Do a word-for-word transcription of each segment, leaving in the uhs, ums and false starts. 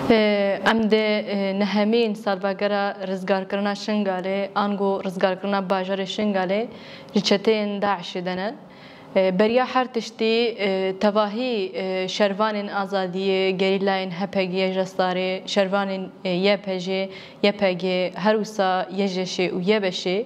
Em di nehemîn salvegera rizgarkirina Şingalê, ango rizgarkirina bajarê Şingalê ji çeteyên DAIŞê de ne. Beriya her tiştî, tevahî şervanên azadiyê, gerîlayên HPG'ê, Jestarê, şervanên YPJ'ê, YPG'ê, her wisa YJŞ'ê û YBŞ'ê,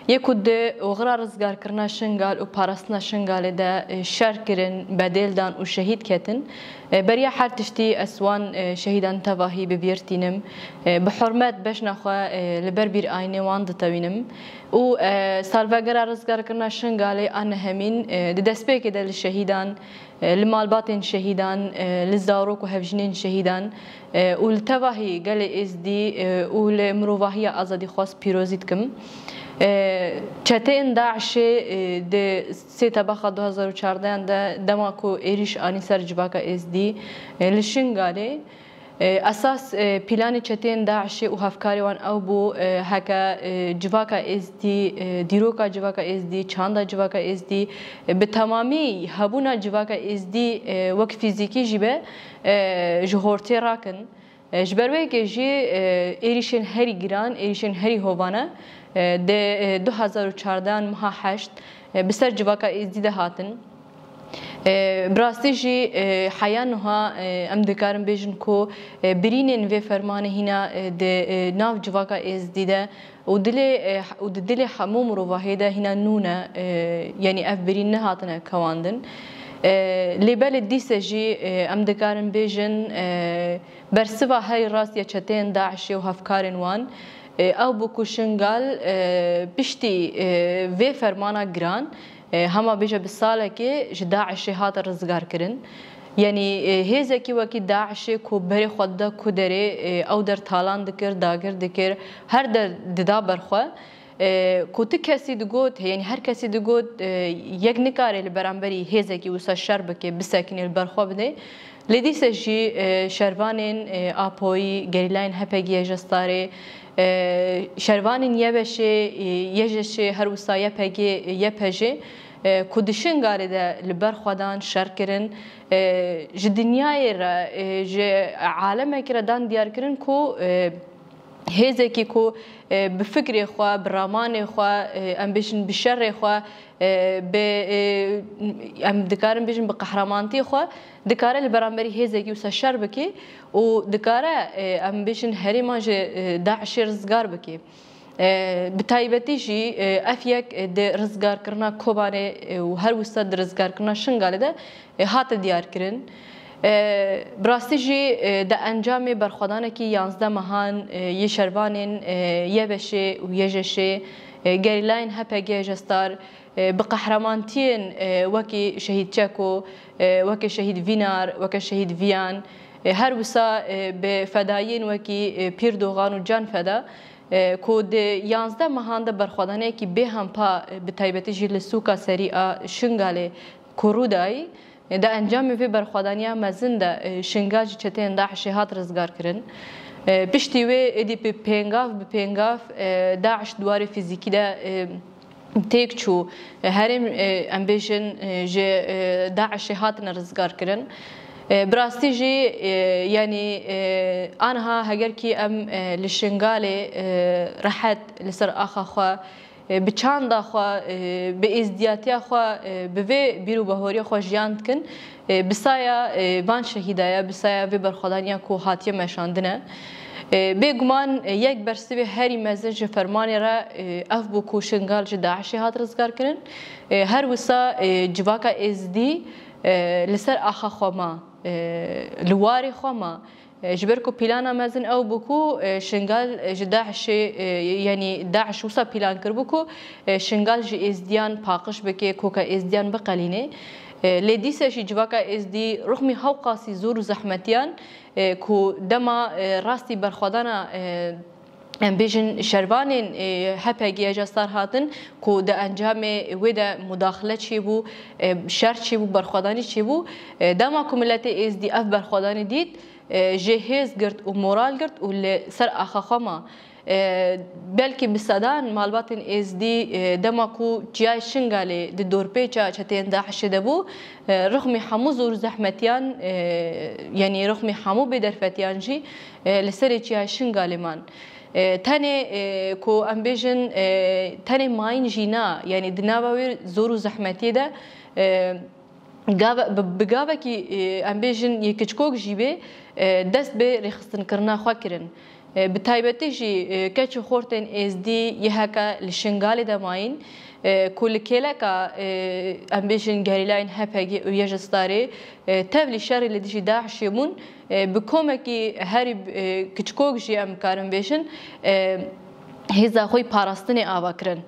yê ku di oxira rizgarkirina Şingal û parastina Şingalê de şer kirin, bedêl dan û şehîd ketin. Beriya her tiştî ez wan şehîdan tevahî bi bîr tînim. Bi hurmet bejna xwe li ber bîr ayînê wan ditewînim. Û salvegera rizgarkirina Şingalê a nehemîn di destpêkê de li şehîdan, li malbatên şehîdan, li zarok û hevjînên şehîdan û li tevahî gelê Êzdî û li mirovahiya azadîxwaz pîrozî dikim. Çeteyên DAIŞ'ê di sê tebaxa du hazar û çardeyan de dema ku êrîş anî ser civaka Êzdî li Şingalê, esas planê çeteyên DAIŞ'ê û hevkarê wan ew bû, heke civaka Êzdî, dîroka civaka Êzdî, çanda civaka Êzdî, bi temamî hebûna civaka Êzdî wek fîzîkî jî be, ji hortê rakin. Ji ber wê yekê jî êrîşên herî giran, êrîşên herî hovane di du hazar û çardeyan meha heşt bi ser civaka Êzdî de hatin. Bi rastî jî heya niha em dikarin bêjin ku birînên vê fermanê hîna di nav civaka Êzdî de û dilê û di dilê hemû mirovahiyê de hîna nû ne, yanî ev birîn nehatine kewandin. Lê belê dîse jî em dikarin bêjin, bersiva herî rast ya çeteyên DAIŞ'ê û hevkarên wan ew bû ku Şingal piştî vê fermana giran, hema bêje bi salekê ji DAIŞ'ê hate rizgarkirin. Yanî hêzekî wekî DAIŞ'ê ku berê xwe dida ku derê, ew der talan dikir, dagir dikir, her der dida ber xwe. Ku ti kesî digot, yanî her kesî digot, yek nikare li beramberî hêzekî wisa şer bike, bisekinê, li ber xwe bide. Lê dîse jî şervanên APO'yî, gerîlayên HPG'ê, Jestarê, şervanên YBŞ'ê, YJŞ'ê, her wisa YPG'ê, YPJ'ê ku di Şingalê de li ber xwe dan, şer kirin, ji dinyayê re, ji alemekî re dan diyarkirin ku hêzekî ku bi fikrê xwe, bi ramanê xwe, em bêjin bi şerê xwe, bi, em dikarin bêjin bi qehremantiya xwe, dikare li beramberî hêzekî wisa şer bike û dikare, em bêjin herêman ji DAIŞ'ê rizgar bike. Bi taybetî jî ev yek di rizgarkirina Kobanê û her wisa di rizgarkirina Şingalê de hate diyarkirin. Bi rastî jî di encamê berxwedanekî yanzdeh mehan yê şervanên YBŞ'ê û YJŞ'ê, gerîlayên HPG'ê, Jestar, bi qehremantiyen wekî şehîd Çeko, wekî şehîd Vînar, wekî şehîd Viyan, her wisa bi fedayiyên wekî Pîr Dogan û Can Feda, ku di yanzdeh mehan de berxwedaniyekî bêhempa, bi taybetî jî li sûka serî a Şingalê ku rû dayî, di encamê vê berxwedaniya mezin de Şingal ji çeteyên DAIŞ'ê hat rizgarkirin. Piştî wê êdî bi pêngav bi pêngav DAIŞ di warê fîzîkî de têk çû. Herêm, em bêjin, ji DAIŞ'ê hatine rizgarkirin. Bi rastî jî, yanî, aniha heger kî em li Şingalê rehet li ser axa xwe, bi çanda xwe, bi êzdiyatiya xwe, bi vê bîr û bahoriya xwe jiyan dikin, bi saya van şehîda ye, bi saya vê berxwedaniya ku hatiye meşandine. Bêguman yek bersivê herî mezin ji fermanê re ev bû ku Şingal ji DAIŞ'ê hat rizgarkirin. Her wisa civaka Êzdî li ser axa xwe ma, li warê xwe ma. Ji ber ku plana mezin ew bû ku Şingal ji DAIŞ'ê, yanî DAIŞ wisa plan kiribû ku Şingal ji Êzdiyan paqij bike, koka Êzdiyan biqelîne. Lê dîse jî civaka Êzdî rixmî hewqasî zor û zehmetiyan, e, ku dema, e, rastî berxwedana, e, em bêjin şervanên, e, H P G ya Jestar hatin ku di encamê wê de mudaxile çêbû, e, şer çêbû, berxwedanî çêbû. E, dema ku miletê Êzdî ev berxwedanî dît, e, jê hêz girt û moral girt û li ser axa xwe ma. E, belkî bi sedan malbatên Êzdî, e, dema ku çiyayê Şingalê di dorpêça çeteyên DAIŞê de bû, e, rixmî hemû zor û zehmetiyan, e, yanî rixmî hemû bêderfetiyan jî, e, li serê çiyayê Şingalê man. E, tenê, e, ku em bêjin, e, tenê mayîn jî na, yanî di nava wê zor û zehmetiyê de, e, gave-, bi, bi gavekî, e, em bêjin yê kiçkok jî bê, e, dest bi rêxistinkirina xwe kirin. E, bi taybetî jî, e, keç û xortên Êzdî yê heke li Şingalê de mayîn, e, ku li kêleka, e, em bêjin gerîlayên H P G û Y J Starê, e, tevlî şerê li dijî DAIŞê bûn, e, bi komekî herî, e, kiçkok jî em karin bêjin, e, hêza xwe yî parastinê ava kirin.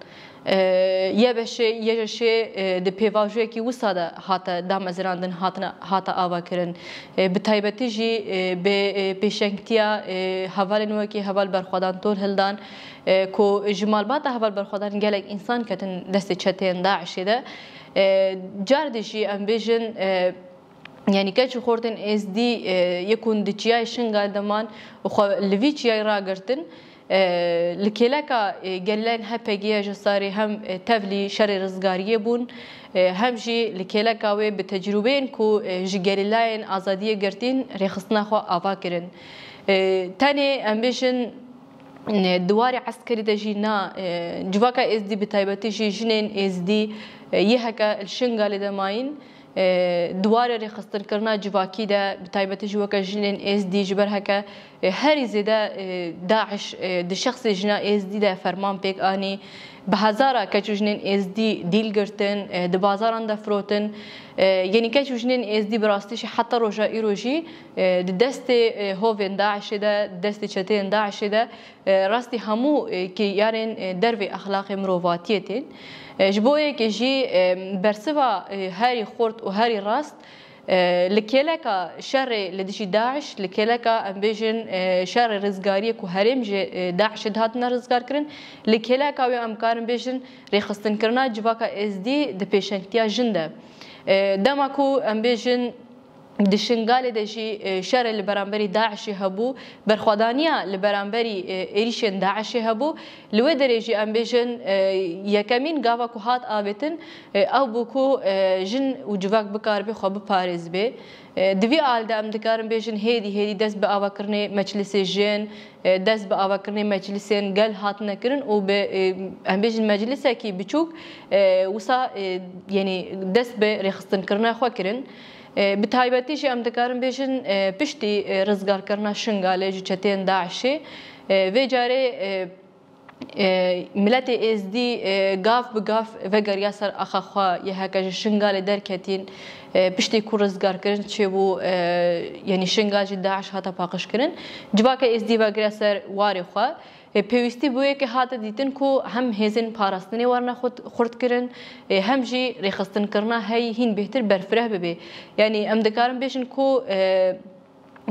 E, Y B Ş, Y J Ş, e, di pêvajoyekî wisa de hate damezirandin, hatine, hate ava kirin. E, bi taybetî jî, e, bi, e, pêşengtiya, e, hevalên wekî heval Berxwedan Tol hildan, e, ku ji malbata heval Berxwedan gelek însan ketin destê çeteyên DAIŞê de. E, car dî jî em bêjin, e, yanî keç û xortên Êzdî, e, yê ku di çiyayê Şingal de man û xwe li vî çiyayê ragirtin, e, li kêleka, e, gerîlayên H P G Y J Starê hem, e, tevlî şerê rizgariyê bûn, e, hem jî li kêleka wê bi tecrûbeyên ku, e, ji gerîlayên azadiyê girtîn rêxistina xwe ava kirin. E, tenê em bêjin, e, di warê eskerî de jî na, e, civaka Êzdî, bi taybetî jî jinên Êzdî, e, yê heke li Şingalê de mayîn, e, di warê rêxistinkirina civakî de, bi taybetî jî weke jinên Êzdî, ji ber heke, e, herî zêde, e, DAIŞ, e, di şexsê jina Êzdî de ferman pêk anî, bi hezara keç û jinên Êzdî dîl girtin, e, di bazaran de firotin. E, yanî keç û jinên Êzdî bi rastî jî heta roja îro jî, e, di destê, e, hovên DAIŞê de, di destê çeteyên DAIŞê de, e, rastî hemû, e, kiyarên, e, dervê exlaqê mirovatiyê tên. E, ji bo yekê jî, e, bersiva, e, herî xurt û herî rast, e, li kêleka şerê li dijî DAIŞ, li kêleka em bêjin, e, şerê rizgariyê ku herêm ji, e, DAIŞê dihatine rizgarkirin, li kêleka wê em karin bêjin rêxistinkirina civaka Êzdî di pêşengtiya jin de. E, dema ku em bêjin, di Şingalê de jî, e, şerê li beramberî DAIŞê hebû, berxwedaniya li beramberî, e, êrîşên DAIŞê hebû. Li wê derê jî em bêjin, e, yekemîn gava ku hat avêtin, e, ew bû ku, e, jin û civak bikaribe xwe biparêzibe. E, di vî alî de em dikarin bêjin hêdî hêdî dest bi avakirinê meclisê jin, e, dest bi avakirinê meclisên gel hatine kirin û bi, e, em bêjin meclisekî biçûk, e, wisa, e, yanî dest bi rêxistinkirina xwe kirin. E, bi taybetî jî em dikarin bêjin, e, piştî, e, rizgarkirina Şingalê ji çeteyên DAIŞê, e, vê carê, e, e, miletê Êzdî, e, gav bi gav vegeriya ser axa xwe yê heke ji Şingalê derketîn, e, piştî ku rizgarkirin çêbû, e, yanî Şingal ji DAIŞ hate paqijkirin. Civaka Êzdî vegeriya ser warê xwe. E, pêwîstî bûye ke hate dîtin ku hem hêzên parastinê werine xurt-, xurtkirin, e, hem jî rêxistinkirina heyî hîn bêhtir berfireh bibe. Yanî em dikarin bêjin ku, e,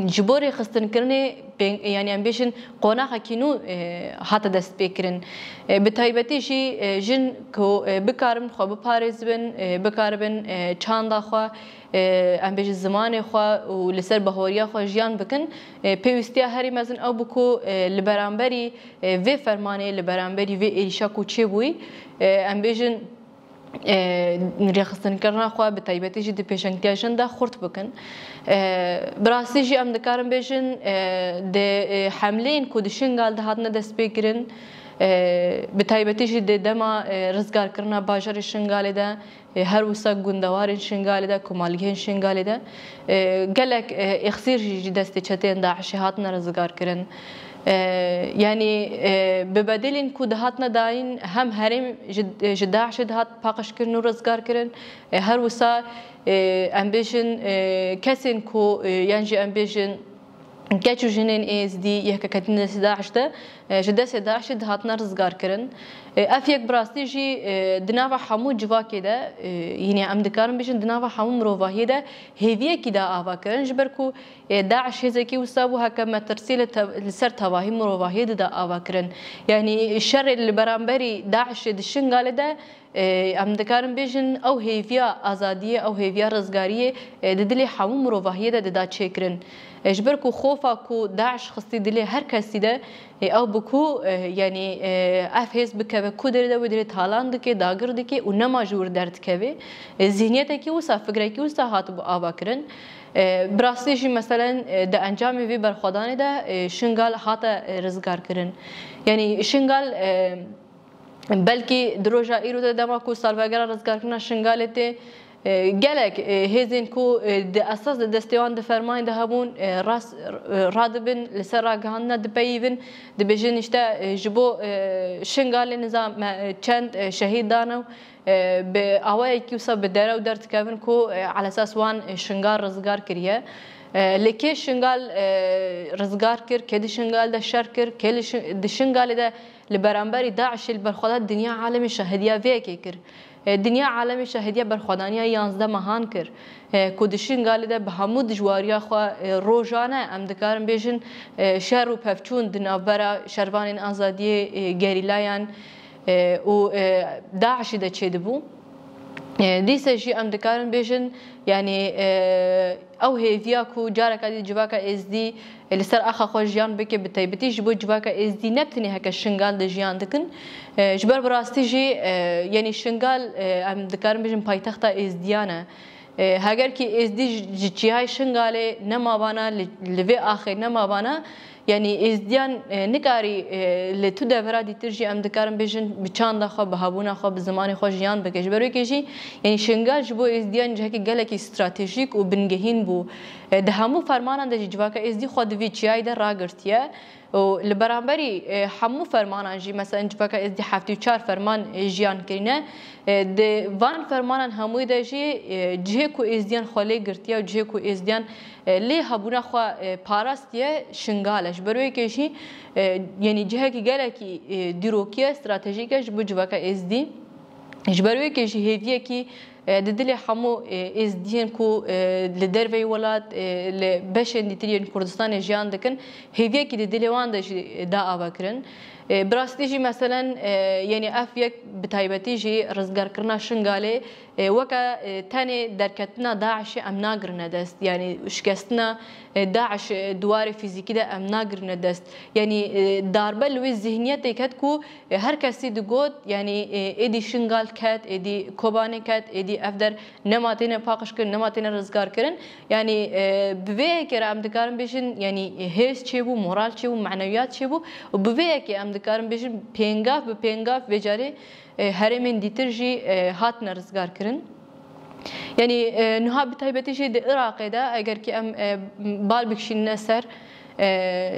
ji bo rêxistinkirinê pê-, yanî em bêjin qonaxekî nû, e, hate destpêkirin. E, bi taybetî jî, e, jin ku, e, bikarin xwe biparêzibin, e, bikaribin, e, çanda xwe, e, em bêjin zimanê xwe û li ser bahoriya xwe jiyan bikin, e, pêwîstiya herî mezin ew bû ku, e, li beramberî, e, vê fermanê, li beramberî vê êrîşa ku çêbûyî, e, em bêjin, e, rêxistinkirina xwe bi taybetî jî di pêşengtiya jin de xurt bikin. E, bi rastî jî em dikarin bêjin, e, di, e, hemleyên ku di Şingal de hatine destpêkirin, e, bi taybetî jî di dema, e, rizgarkirina bajarê Şingalê de, e, her wisa gundewarên Şingalê de, komalgehên Şingalê de, e, gelek, e, êxsîr jî ji destê çeteyên DAIŞê hatine rizgarkirin. E, yanî, e, bi bedelên ku dihatine dayîn hem herêm ji, ji DAIŞê dihat paqijkirin û rizgarkirin. E, her wisa, e, em bêjin, e, kesên ku, e, yan jî em bêjin, keç û jinên Êzdî yê heke ketine destê DAIŞ de, e, ji destê DAIŞê dihatine rizgarkirin. E, ev yek bi rastî jî, e, di nava hemû civakê de, e, yînî em dikarin bêjin di nava hemû mirovahiyê de hêviyekî da ava kirin, ji ber ku, e, DAIŞ hêzekî wisa bû heke metirsî li tev-, li ser tevahî mirovahiyê dida ava kirin. Yanî şerê li beramberî DAIŞê di Şingalê de, E, em dikarin bêjin ew hêviya azadiyê, ew hêviya rizgariyê, e, di dilê hemû mirovahiyê de dida çêkirin. E, ji ber ku xofa ku DAIŞ xistî dilê her kesî de, e, ew bi ku, e, yanî, e, ev hêz bikeve ku derê de wê derê talan dike, dagir dike û nema ji wir derdikeve. E, zihniyetekî wisa, fikrekî wisa hatibû avakirin. E, bi rastî jî meselen, e, di encamê vê berxwedanê de, e, Şingal hate, e, rizgarkirin. Yanî Şingal, e, belkî di roja îro de dema ku salvegera rizgarkirina Şingalê tê, e, gelek, e, hêzên ku, e, di esas di destê wan di fermanê de hebûn, e, rast, e, radibin, li ser ragihandina dipeyivin, dibêjin işte, e, ji bo, e, Şingalê nizam, e, çend, e, şehîd dane û, e, bi awayekî wisa bi derew derdikevin ku, e, alesas wan, e, Şingal rizgar kiriye. E, lê kê Şingal, e, rizgar kir, kê di Şingal de şer kir, kê li Şi-, di Şingalê de li beramberî DAIŞê li berxwe da, dinya alemê şahidiya vê yekê kir. E, dinya alemê şahidiya berxwedaniya yanzdeh mehan kir, e, ku di Şingalê de bi hemû dijwariya xwe, e, rojane, em dikarin bêjin, e, şer û pevçûn di navbera şervanên azadiyê, e, gerîlayan, e, û, e, DAIŞê de çêdibû. E, dîse jî em dikarin bêjin, yanî, e, ew hêviya ku careka dî civaka êzdî, e, li ser axa xwe jiyan bike, bi taybetî ji bo civaka êzdî, ne bi tenê heke Şingal de jiyan dikin. E, ji ber bi rastî jî, e, yanî Şingal, e, em dikarin bêjin paytexta êzdiyan e. E, heger kî êzdî ji, ji çiyayê Şingalê nemabana, li, li vê axê nemabana, yanî êzdiyan, e, nikarî, e, li tu devera dîtir jî em dikarin bêjin bi çanda xwe, bi hebûna xwe, bi zimanê xwe jiyan bike. Ji ber wê yekê jî, yanî Şingal ji bo êzdiyan cihekî gelekî stratejîk û bingehîn bû. E, di hemû fermanan de jî civaka êzdî xwe di vî çiyayê de ragirtiye. Û li beramberî, e, hemû fermanan jî, mesela civaka êzdî heftê û çar ferman, e, jiyan kirîne. E, di van fermanan hemûyê de jî, e, cihê ku êzdiyan xwe lê girtiye û cihê ku êzdiyan, e, lê hebûna xwe, e, parastiye Şingal e. Ji ber wê yekê jî, e, yanî cihekî gelekî, e, dîrokî ye, stratejîk e ji bo civaka êzdî. Ji ber wê yekê jî hêviyekî, e, di dilê hemû, e, êzdiyên ku, e, li derveyî welat, e, li beşên dîtir yên Kurdistanê jiyan dikin, hêviyekî di dilê wan de jî da avakirin. E, bi rastî jî meselen, e, yanî ev yek bi taybetî jî rizgarkirina Şingalê, e, weke, e, tenê derketina DAIŞê em nagirine dest, yanî şikestina, e, DAIŞ, e, di warê fîzîkî de em nagirine dest. Yanî, e, darbe li wê zihniyetê ket ku, e, her kesî digot, yanî, e, êdî Şingal ket, êdî Kobanê ket, êdî ev der nema têne paqij kirin, nema têne rizgar kirin. Yanî, e, bi vê yekê re em dikarin bêjin, yanî, e, hêz çêbû, moral çêbû, menewiyat çêbû û bi vê yekê em dikarin bêjin pêngav bi pêngav vê carê, e, herêmên dîtir jî, e, hatine rizgar kirin. Yanî, e, niha bi taybetî jî di Iraqê de, eger kî em, e, bal bikişînine ser, e,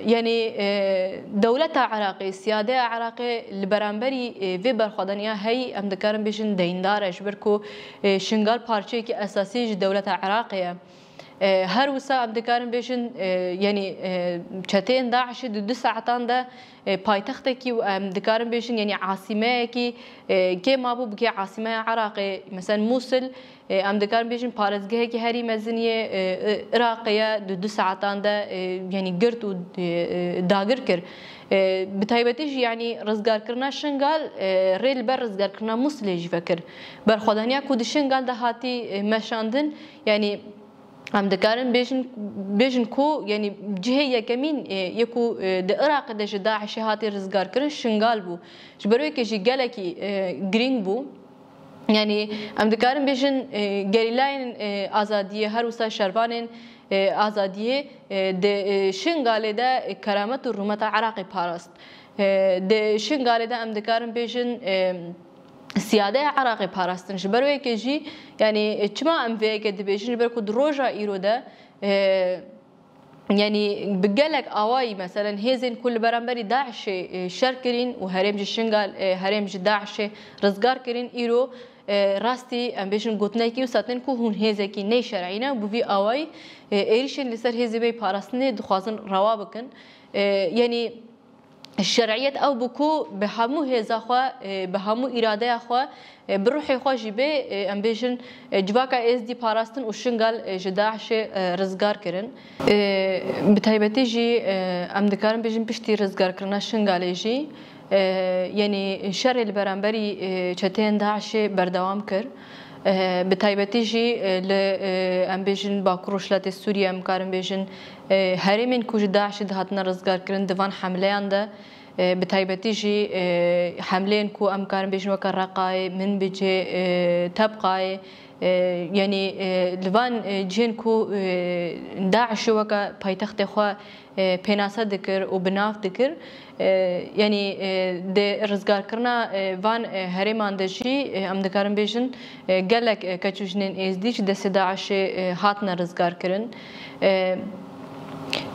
yanî, e, dewleta Iraqê, siyadeya Iraqê li beramberî, e, vê berxwedaniya heyî, em dikarin bêjin deyndar e, ji ber ku, e, Şingal parçeyekî esasî ji dewleta Iraqê ye. E, her wisa em dikarin bêjin, e, yanî, e, çeteyên DAIŞê di du saetan de, e, paytextekî û em dikarin bêjin, yanî asîmeyekî, e, kê mabû bike asîmeya Iraqê, meselen Mûsil, e, em dikarin bêjin parêzgehekî herî mezin yê, e, e, Iraqê ye, di du saetan de, e, yanî girt û, e, e, dagir kir. E, bi taybetî jî, yanî rizgarkirina Şingal, e, rê li ber rizgarkirina Mûsilê jî vekir. Berxwedaniya ku di Şingal de hatî, e, meşandin, yanî em dikarin bêjin, bêjin ku, yanî cihê yekemîn, e, yê ku, e, di Iraqê de ji DAIŞê hatî rizgarkirin Şingal bû. Ji ber wê yekê jî gelekî, e, girîng bû. Yanî em dikarin bêjin, e, gerîlayên, e, azadiyê, her wisa şervanên, e, azadiyê, e, di, e, Şingalê de, e, keramet û rûmeta Iraqê parast. E, di Şingalê de em dikarin bêjin, e, siyadeya Iraqê parastin. Ji ber wê yekê jî, yanî, e, çima em vê yekê dibêjin? Ji ber ku di roja îro de, e, yanî bi gelek awayî, meselen hêzên ku li beramberî DAIŞê, e, şer kirîn û herêm ji Şingal, e, herêm ji DAIŞê rizgar kirîn, îro, e, rastî, em bêjin, gotinekî wisa tên ku hûn hêzekî neyşer'î ne û bi vî awayî, e, êrîşên li ser hêzê me yê parastinê dixwazin rewa bikin. E, yanî şer'iyet ew bû ku bi hemû hêza xwe, e, bi hemû îradeya xwe, e, bi ruhê xwe jî bê, e, em bêjin, e, civaka êzdî parastin û Şingal, e, ji DAIŞê, e, rizgar kirin. E, bi taybetî jî, e, em dikarin bêjin piştî rizgarkirina Şingalê jî, E, Yanî şerê li beramberî e, çeteyên DAIŞê berdewam kir. E, bi taybetî jî e, li e, em bêjin Bakur Rojhilatê Sûriyê, em karin bêjin e, herêmên ku ji DAIŞê dihatine rizgarkirin di van hemleyan de, e, bi taybetî jî e, hemleyên ku em karin bêjin weke Reqayê, Minbicê, e, Tebqayê, e, yanî e, li van e, cihên ku e, DAIŞê weke paytextê xwe e, pênase dikir û bi nav dikir. E, Yanî e, di rizgarkirina e, van e, herêman de jî e, em dikarin bêjin e, gelek e, keç û jinên êzdî ji destê DAIŞê e, hatine rizgarkirin. E,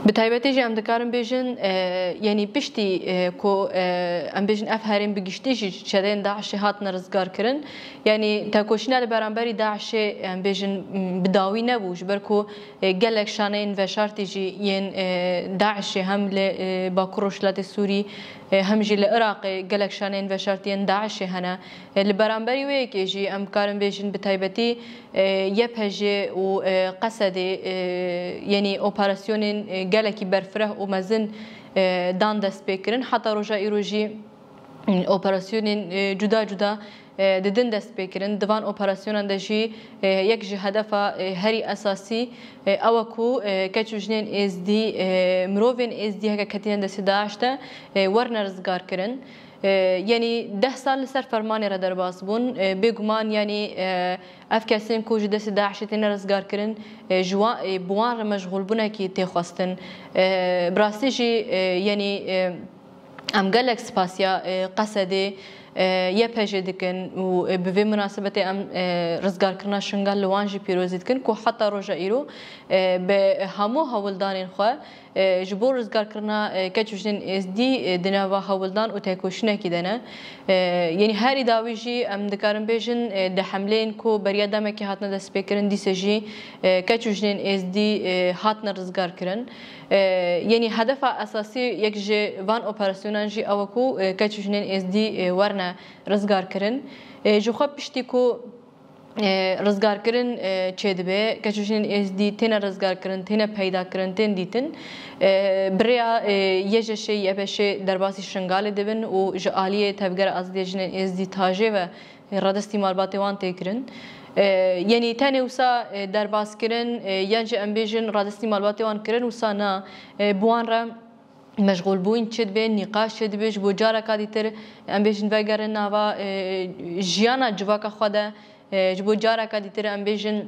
Bi taybetî jî em dikarin bêjin e, yanî piştî e, ku e, em bêjin ev herêm bi giştî jî çeteyên DAIŞê hatine rizgarkirin. Yanî tekoşîna li beramberî DAIŞê em bêjin bi dawî nebû, ji ber ku e, gelek şaneyên veşartî jî yên e, DAIŞê hem li e, Bakur Rojhilatê Sûrî e, hem jî li Iraqê gelek şaneyên veşartî yên DAIŞê hene. E, li beramberî wê yekê jî em karin bêjin bi taybetî e, YPJ'ê û e, Qesedê e, yanî operasyonên e, gelekî berfireh û mezin e, dan destpêkirin. Heta roja îro jî operasyonên e, cuda cuda e, didin destpêkirin. Di van operasyonan de jî e, yek ji hedefa e, herî esasî e, ew e ku e, keç û jinên êzdî, e, mirovên êzdî heke ketîne destê DAIŞ de e, werine rizgarkirin. E, Yanî deh sal li ser fermanê re derbas bûn. E, bêguman yanî e, ev kesên ku ji destê DAIŞê têne rizgarkirin e, ji wan, e, bi wan re meşxûlbûnekî tê xwestin. E, bi rastî jî e, yanî e, Em gelek spasiya e, Qesedê, e, YPJ'ê dikin û e, bi vê minasebetê em e, rizgarkirina Şingal li wan jî pîrozî dikin ku heta roja îro e, bi hemû hewldanên xwe e, ji bo rizgarkirina e, keç û jinên êzdî e, di nava hewldan û têkoşînekî de ne. E, Yanî herî dawî jî em dikarin bêjin e, di hemleyên ku beriya demekê hatine destpêkirin dîse jî e, keç û jinên êzdî e, hatine rizgarkirin. E, Yanî hedefa esasî yek ji van operasyonan jî ew e ku e, keç û jinên êzdî e, werine rizgarkirin. E, ji xwe piştî ku e, rizgarkirin e, çêdibe, keç û jinên êzdî têne rizgarkirin, têne peydakirin, tên dîtin. E, bi rêya e, YJŞ'ê, YPŞ'ê derbasî Şingalê dibin û ji aliyê Tevgera Azadiya Jinên Êzdî, TAJ'ê ve radestî malbatê wan tê kirin. E, Yanî tenê wisa e, derbas kirin e, yan jî em bêjin radestî malbatê wan kirin, wisa na e, bi wan re meşxûlbûn çêdibe, nîqaş çêdibe, ji bo careka dîtir em bêjin vegerin nava e, jiyana civaka xwe de, e, ji bo careka dîtir em bêjin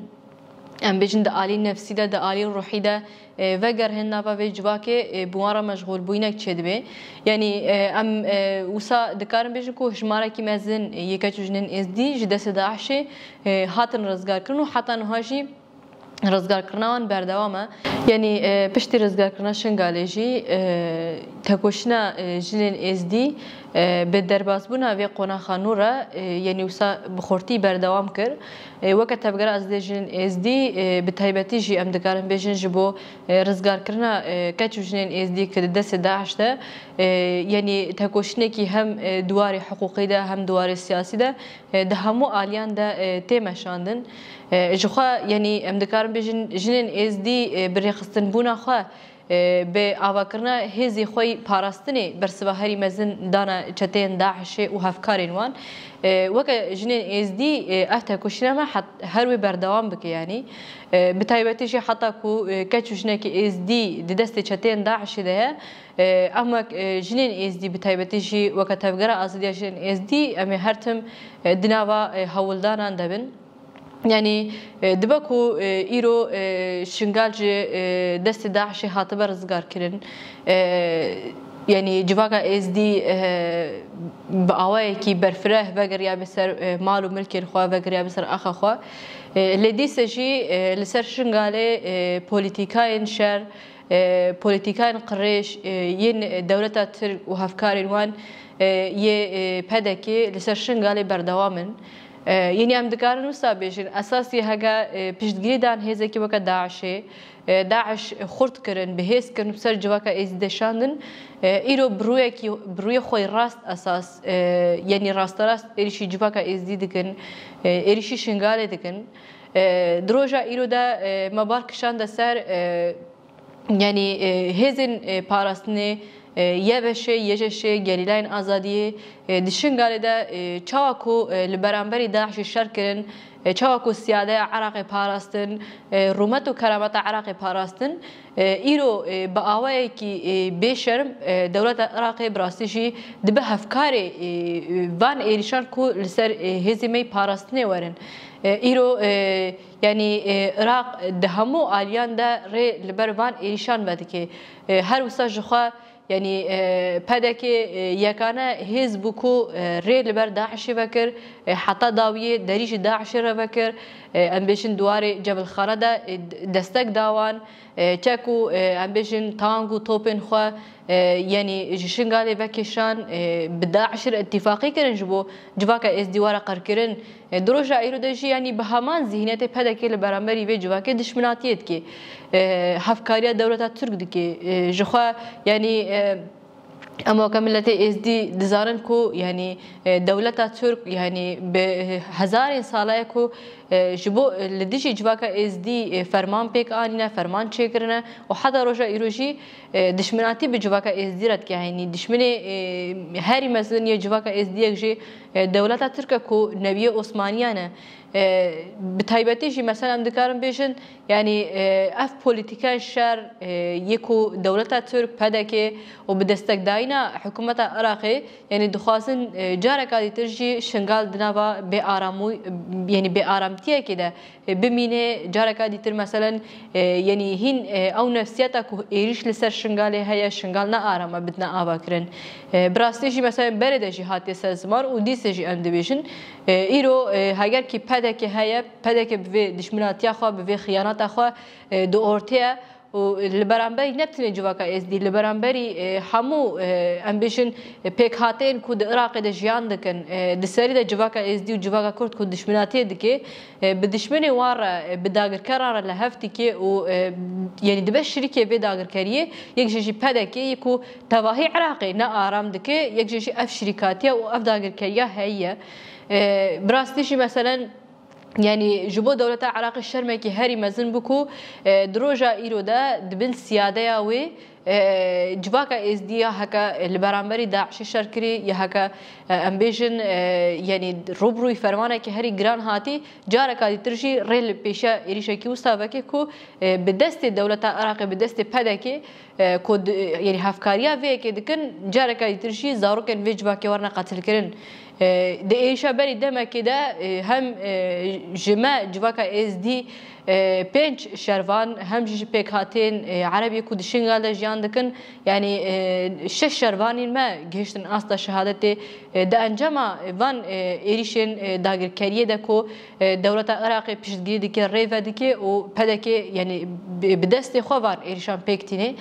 em bêjin di alî nefsî de, di alî ruhî de e, vegerhin nava vê civakê, e, bi wan re meşxûlbûyînek çêdibe. Yanî e, em e, wisa dikarin bêjin ku hijmarekî mezin yê keç û jinên êzdî ji destê DAIŞ'ê e, hatin rizgarkirin û heta niha jî rizgarkirina wan berdewam e. Yanî e, piştî rizgarkirina Şingalê jî e, tekoşîna e, jinên êzdî e, bi derbasbûna vê qonaxa nû re e, yanî wisa bi xurtî berdewam kir. E, weke Tevgera Azadiya Jinên Êzdî, e, bi taybetî jî em dikarin bêjin ji bo e, rizgarkirina e, keç û jinên êzdî ku di destê DAIŞ de e, yanî tekoşînekî hem e, di warê hiqûqî de hem di warê siyasî de e, di hemû aliyan de e, tê meşandin. E, ji xwe yanî em dikarin bêjin jinên êzdî e, bi rêxistinbûna xwe e, bi avakirina hêzê xwe yî parastinê bersiva herî mezin dana çeteyên DAIŞ'ê û hevkarên wan. E, weke jinên êzdî e, ev tekoşîna me het-, her wê berdewam bike yanî. E, bi taybetî jî heta ku e, keç û jinekî êzdî di destê çeteyên DAIŞ'ê de ye, e, em wek e, jinên êzdî bi taybetî jî weke Tevgera Azadiya Jinên Êzdî em ê her tim e, di nava e, hewldanan de bin. Yanî e, dibe ku e, îro e, Şingal ji e, destê DAIŞ'ê hatibe rizgarkirin. E, Yanî civaka êzdî e, bi awayekî berfireh vegeriyabe ser e, mal û milkên xwe, vegeriyabe ser axa xwe. E, lê dîse jî e, li ser Şingalê e, polîtîkayên şer, e, polîtîkayên qirêj e, yên dewleta Tirk û hevkarên wan e, yê e, P D K li ser Şingalê berdewam in. E, Yanî em dikarin wisa bêjin, esasî heke e, piştgirî dan hêzekî weke DAIŞ'ê, e, DAIŞ xurt kirin, bi hêz kirin, bi ser civaka êzdî de şandin. E, îro bi rûyekî, bi rûyê xwe yê rast esas, e, yanî rasterast êrîşî civaka êzdî dikin, e, êrîşî Şingalê dikin. E, di roja îro de e, me bar kişande ser e, Yanî e, hêzên e, parastinê E, Y B Ş, Y J Ş, Gerîlayên Azadiyê, e, di Şingalê de, e, çawa ku, e, li beramberî DAIŞê şer kirin, e, çawa ku siyadeya Iraqê parastin, e, rûmet û kerameta Iraqê parastin, e, îro, e, bi awayekî, e, bêşerm, e, dewleta Iraqê bi rastî jî dibe hevkarê, e, e, van êrîşan ku li ser, e, hêzên me yê parastinê werin. E, îro, e, yanî, e, Iraq di hemû aliyan de rê li ber van êrîşan vedike. E, her wisa jixwe, yanî, e, P D K, e, yekane hêz bû ku, e, rê li ber DAIŞê vekir, e, heta dawiyê derî ji DAIŞê re vekir. E, em bêjin di warê Cebilxane de, e, d-, destek da wan. E, çek û, e, em bêjin tang û topên xwe, e, yanî ji Şingalê vekêşan, e, bi DAIŞê re îtîfaqî kirin ji bo civaka Êzdî were qirkirin. E, di roja îro de jî, yanî bi heman zîhniyetê P D K li beramberî vê civakê dişminatiyê dike. E, hevkariya dewleta Tirk dike. E, jixwe, yanî, e, em weke miletê Êzdî dizanin ku, yanî, e, dewleta Tirk, yanî bi hezarên sala ye ku, e, ji bo, e, li dijî civaka Êzdî, e, ferman pêk anîne, ferman çêkirine û heta roja îro jî, e, dişminatî bi civaka Êzdî re dike. Yanî dişminê, e, herî mezin yê civaka Êzdiyek jî, e, dewleta Tirk e ku newiyê Osmaniyan e. E, bi taybetî jî mesela em dikarin bêjin, yanî, e, ev polîtîkayên şer, e, yê ku dewleta Tirk, P D K û bi destekdayîna hikûmeta Iraqê, yanî dixwazin, e, careka dîtir jî Şingal di nava bêaramû-, yanî bêaramtiyekê de, e, bimîne. Careka dîtir meselen, e, yanî hîn, e, ew nefsiyeta ku êrîş li ser Şingalê heye, Şingal ne aram e, bidine ava kirin. E, bi rastî jî meselen berê de jî hatiye ser ziman û dîsê jî em dibêjin. E, îro, e, heger kî P D K heye, P D K bi vê dişminatiya xwe, bi vê xiyanata xwe, e, di ortê ye û li beramberî ne tenê civaka Êzdî, li beramberî, e, hemû, e, em bêjin, e, pêkhateyên ku di Iraqê de jiyan dikin, e, di serî de civaka Êzdî û civaka Kurd ku dişminatiyê dike, e, bi dişmenê wan re, e, bi dagirkeran re li hev dike û, e, yanî dibe şirîkê vê dagirkeriyê, yek jê jî P D K yê ku tevahî Iraqê ne aram dike, yek jê jî ev şirîkatiya û ev dagirkeriya heye ye. E, bi rastî jî meselen, yanî ji bo dewleta Iraqê şermekî herî mezin bû ku, e, di roja îro de di bin siyadeya wê, e, civaka Êzdî ya heke li beramberî DAIŞê şer kirî, ya heke, e, em bêjin, e, yanî rûbirûyî fermanekî herî giran hatî, careka dîtir jî rê li pêşiya êrîşekî wisa veke ku, e, bi destê dewleta Iraqê, bi destê P D K, e, ku di, yanî hevkariya vê yekê dikin, careka dîtir jî zarokên vê civakê werine qetilkirin. E, di êrîşa berî demekê de, e, hem, e, ji me civaka Êzdî, e, pênc şervan, hem jî ji pêkhatên, e, Ereb yê ku di Şingal de jiyan dikin, yanî, e, şeş şervanên me gihiştin asta şehadetê. E, di encama van, e, êrîşên, e, dagirkeriyê de ku, e, dewleta Iraqê piştgirî dike, rê vedike û P D K, yanî bi, bi destê xwe van êrîşan pêk tîne.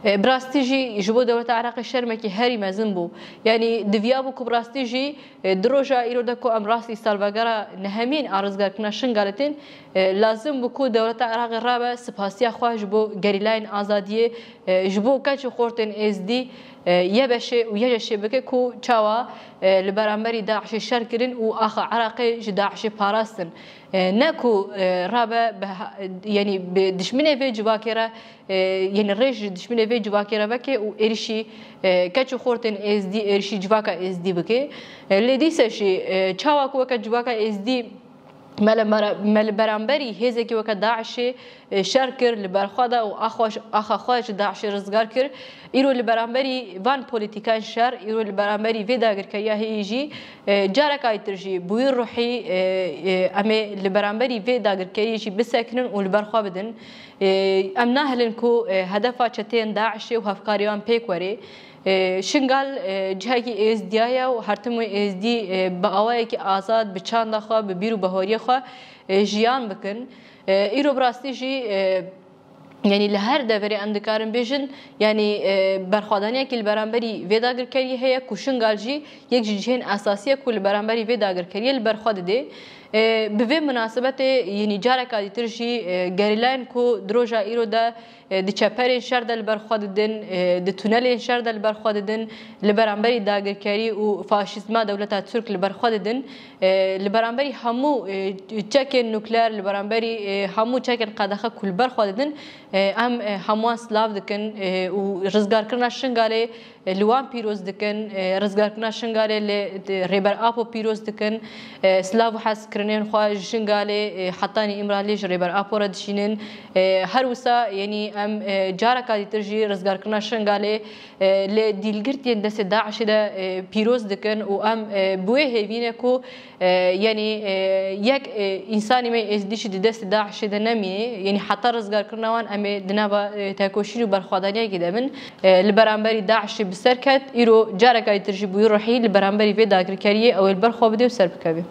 E, bi rastî jî ji bo dewleta Iraqê şermekî herî mezin bû. Yanî diviyabû ku bi rastî jî, e, di roja îro de ku em rastî salvegera nehemîn a rizgarkirina Şingalê tên, e, lazim bû ku dewleta Iraqê rabe sipasiya xwe ji bo gerîlayên azadiyê, e, ji bo keç û xortên Êzdî, e, Y B Ş û Y J Ş bike ku çawa, e, li beramberî DAIŞê şer kirin û axa Iraqê ji DAIŞê parastin. E, ne ku, e, rabe bi ha-, yanî bi dişminê vê civakê re, e, yanî rê ji dişminê vê civakê re veke û êrişî, e, keç û xortên Êzdî, êrişî civaka Êzdî bike. E, lê dîse jî, e, çawa ku weke civaka Êzdî me li mera-, me li beramberî hêzekî weke DAIŞê, e, şer kir, li ber xwe da û axa xwe ji, axa xwe ji DAIŞê rizgar kir. Îro li beramberî van polîtîkayên şer, îro li beramberî vê dagirkeriya heyî jî, e, careka dîtir jî bi wî ruhî, e, e, em ê li beramberî vê dagirkeriyê jî bisekinin û li ber xwe bidin. E, em nahilin ku, e, hedefa çeteyên DAIŞê û hevkarê wan pêk were. E, Şingal, e, cihekî Êzdiya ye û her tim wê Êzdî, e, bi awayekî azad, bi çanda xwe, bi bîr û baweriyê xwe, e, jiyan bikin. E, îro bi rastî jî, e, yanî li her deverê em dikarin bêjin, yanî, e, berxwedaniyekî li beramberî vê dagirkeriyê heye ku Şingal jî yek ji cihên esasî ye ku li beramberî vê dagirkeriyê li ber xwe dide. E, bi vê minasebetê, yanî careka dîtir jî, e, gerîlayên ku di roja îro de, e, di çeperên şer de li ber xwe didin, e, di tunelên şer de li ber xwe didin, li beramberî dagirkerî û faşîzma dewleta Tirk li ber xwe didin, e, li beramberî hemû, e, çekên nukleer, li beramberî, e, hemû çekên qedexe ku li ber xwe didin, Em hemû silav dikin û rizgarkirina Şingalê li wan pîroz dikin. Rizgarkirina Şingalê li Rêber Apo pîroz dikin. Silav û hezkirinên xwe ji Şingalê hetanî Îmralî ji Rêber Apo re dişînin. Her wisa, yanî em careka dîtir jî rizgarkirina Şingalê li dîlgirtiyên destê DAIŞê de pîroz dikin û em bi wê hêvî ne ku E, yanî, e, yek, e, însanî me êzdî jî di destê DAIŞê de nemînê. Yanî heta rizgarkirina wan em ê di nava, e, tekoşîn û berxwedaniyekê de bin. E, li beramberî DAIŞê bi ser ket, îro careka dîtir jî bi wî ruhî li beramberî vê dagirkeriyê ew ê li ber xwe bidê û ser bikevê.